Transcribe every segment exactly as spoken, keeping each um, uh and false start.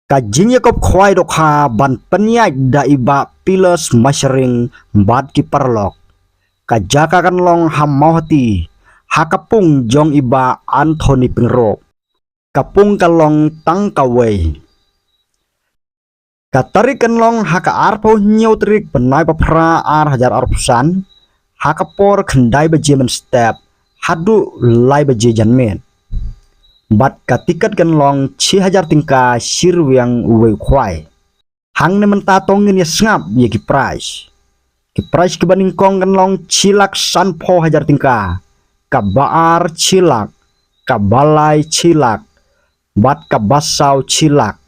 Ka jingïakop khwai dohkha ban pynïaid da i Bah Pilas Masharing bad ki paralok. Ka jaka kan long ha Mawhati, ha ka pung jong i Bah Anthony Pyngrope. Ka pung ka long tang kawei. Ka tarik kan long ha ka arphew hynñiew tarik bnai ba phra ar hajar arphew san, ha ka por khyndai baje mynstep haduh lai baje janmiet. Bad ka tiket kan long shi hajar tyngka shi rwiang uwei u khwai. Hangne mynta to ngin ïa sngap ïa ki prize. Ki prize kiba nyngkong kan long shi lak sanphew hajar tyngka, kaba ar shi lak, kaba lai shi lak, bad kaba saw shi lak.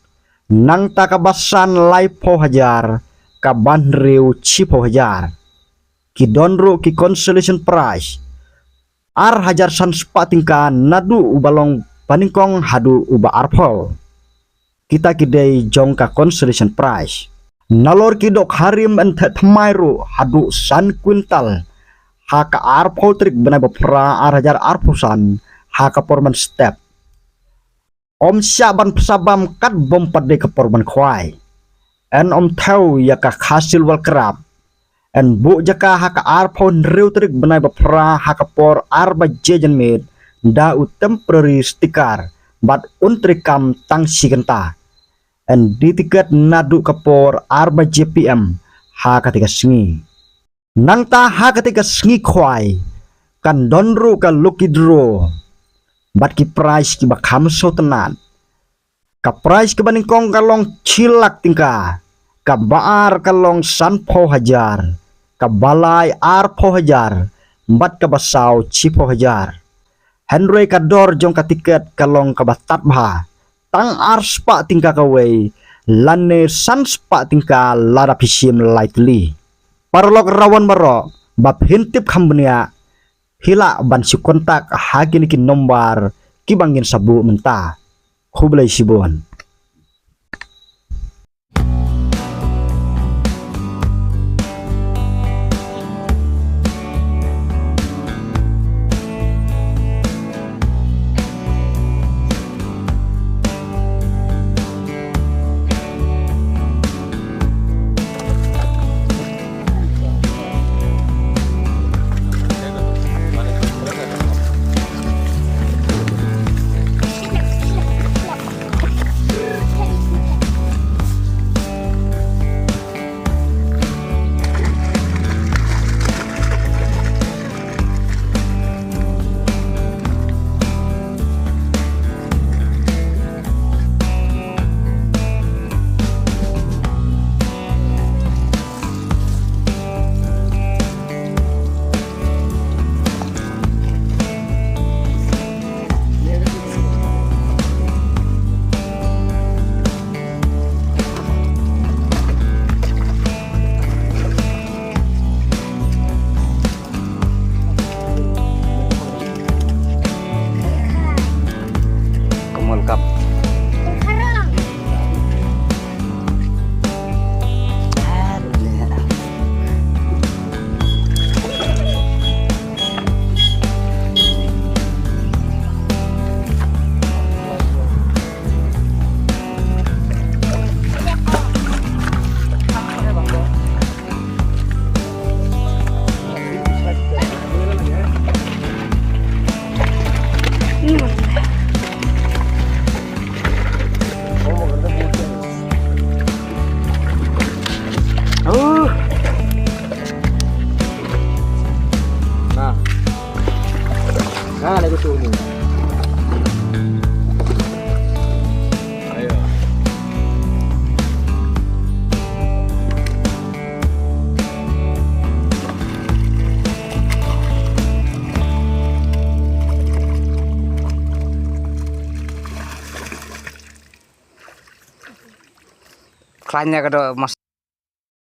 Nangta kaba san laiphew hajar, kaba hynriew shiphew hajar. Ki don ruh ki consolation prize, ar hajar san spah tyngka naduh uba long ba nyngkong haduh uba arphew. Kita ki dei jong ka consolation prize. Nalor ki dohkha rim yn theh thymmai ruh haduh san kwintal ha ka arphew tarik bnai ba phra ar hajar arphew san, ha ka por mynstep. Ym shah ban pynshah bam katba ym pat dei ka por ban khwai. Yn ym thew ïa ka Khasi World Cup. Yn buh jaka ha ka arphew hynriew tarik bnai ba phra ha ka por ar baje janmiet da u temporary sticker bad un treikam tang shi kynta. Yn die tiket naduh ka por ar baje P M ha katei ka sngi. Nangta ha katei ka sngi khwai kan don ruh ka lucky draw bad ki prize kiba kham sngewtynnat. Ka prize kaba nyngkong ka long shi lak tyngka, kaba ar ka long sanphew hajar, kaba lai arphew hajar, bad kaba saw shiphew hajar. Hynrei ka dor jong ka tiket ka long kaba tad bha, tang ar spah tyngka kawei, lane san spah tyngka lada phi shim lai tylli. Paralok rawon baroh, ba phin tip kham bniah, phi lah ban shu contact ha kine ki nombar kiba ngin sa buh mynta. Khublei shibun. Kumul kap. Nah. Nah, lagu tu ni. Ayo. Khlaiñ ïa ka doh mas